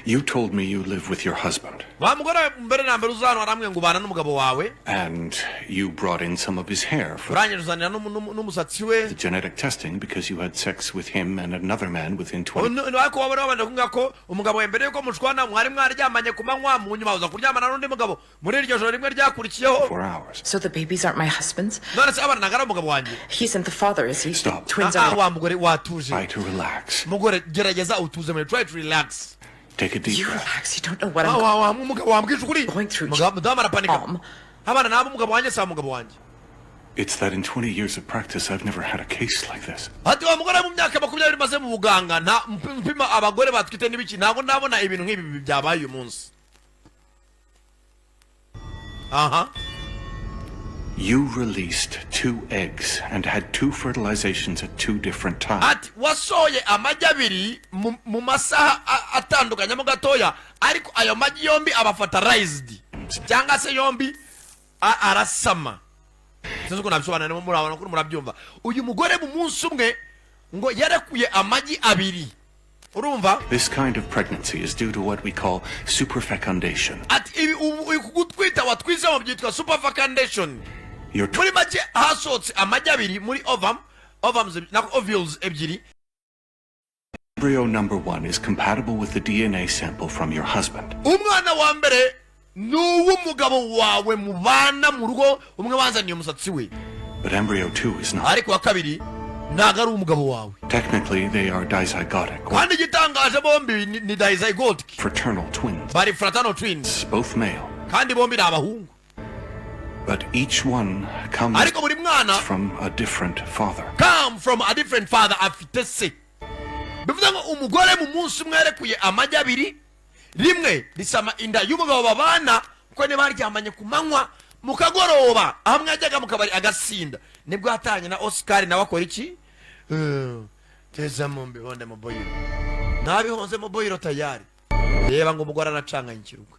You told me you live with your husband, Wa mugore we, mbere na mbere uza hano warambwiye ngo ubana n'umugabo wawe. and you brought in some of his hair for Urangije uzanira n'umusatsi we the genetic testing because you had sex with him and another man within 24 Ariko waba wabanje kumbwira ko umugabo we, mbere yuko mushwana, mwari mwaryamanye ku manywa, mu nyuma uza kuryamana n'undi mugabo muri iryo joro rimwe ryakurikiyeho. hours. So the babies aren't my husband's? None se abana ntabwo ari umugabo wanjye? He isn't the father, is he? Stop. Twins Ah, ah, are. wa mugore, watuje. Try to relax. Mugore, gerageza utuze muri, try to relax. Take a deep You breath. relax. You don't know what I'm Wa umugabo wambwije ukuri. going through. Mudamu arapanika. Mom. Abana nabo umugabo wanjye si umugabo wanjye. It's that in 20 years of practice, I've never had a case like this. Ati: "Wa mugore, mu myaka 20 maze mu buganga, nta mpima abagore batwite n'ibiki, ntabwo ndabona ibintu nk'ibi byabaye uyu munsi." Aha. You released two eggs and had two fertilizations at two different times. Ati: "Wasohoye amagi abiri mu masaha atandukanyemo gatoya, ariko ayo magi yombi aba fertilized, cyangwa se yombi arasama." Sinzi uko nabisobanura, murabona ko murabyumva. Uyu mugore mu munsi umwe ngo yarekuye amagi abiri, urumva? This kind of pregnancy is due to what we call superfecundation. Ati: "Ibi ubu uku gutwita watwizemo byitwa superfecundation." Your Muri make, hasohotse amagi abiri muri ovum, ovums nako ovules ebyiri. embryo number one is compatible with the DNA sample from your husband. Umwana wa mbere ni uw'umugabo wawe mubana mu rugo, umwe wanzaniye umusatsi we. But embryo two is not. Ariko uwa kabiri ntabwo ari uw'umugabo wawe. Technically, they are dizygotic or Kandi igitangaje, bombi ni dizygotic. fraternal twins, Bari fraternal twins. both male. Kandi bombi ni abahungu. But each one comes Ariko buri mwana from a different father. come from a different father, afite se. Bivuze ngo umugore mu munsi umwe yarekuye amagi abiri, rimwe risama inda y'umugabo babana, kuko niba baryamanye ku manywa, mu kagoroba aho mwajyaga mu kabari agasinda, nibwo yatanye na Oscar, nawe akora iki? Teza mu mbihonde mu boyiro, ntabihonze mu boyiro tayari. Reba ngo umugore aracanganya ikirukwe.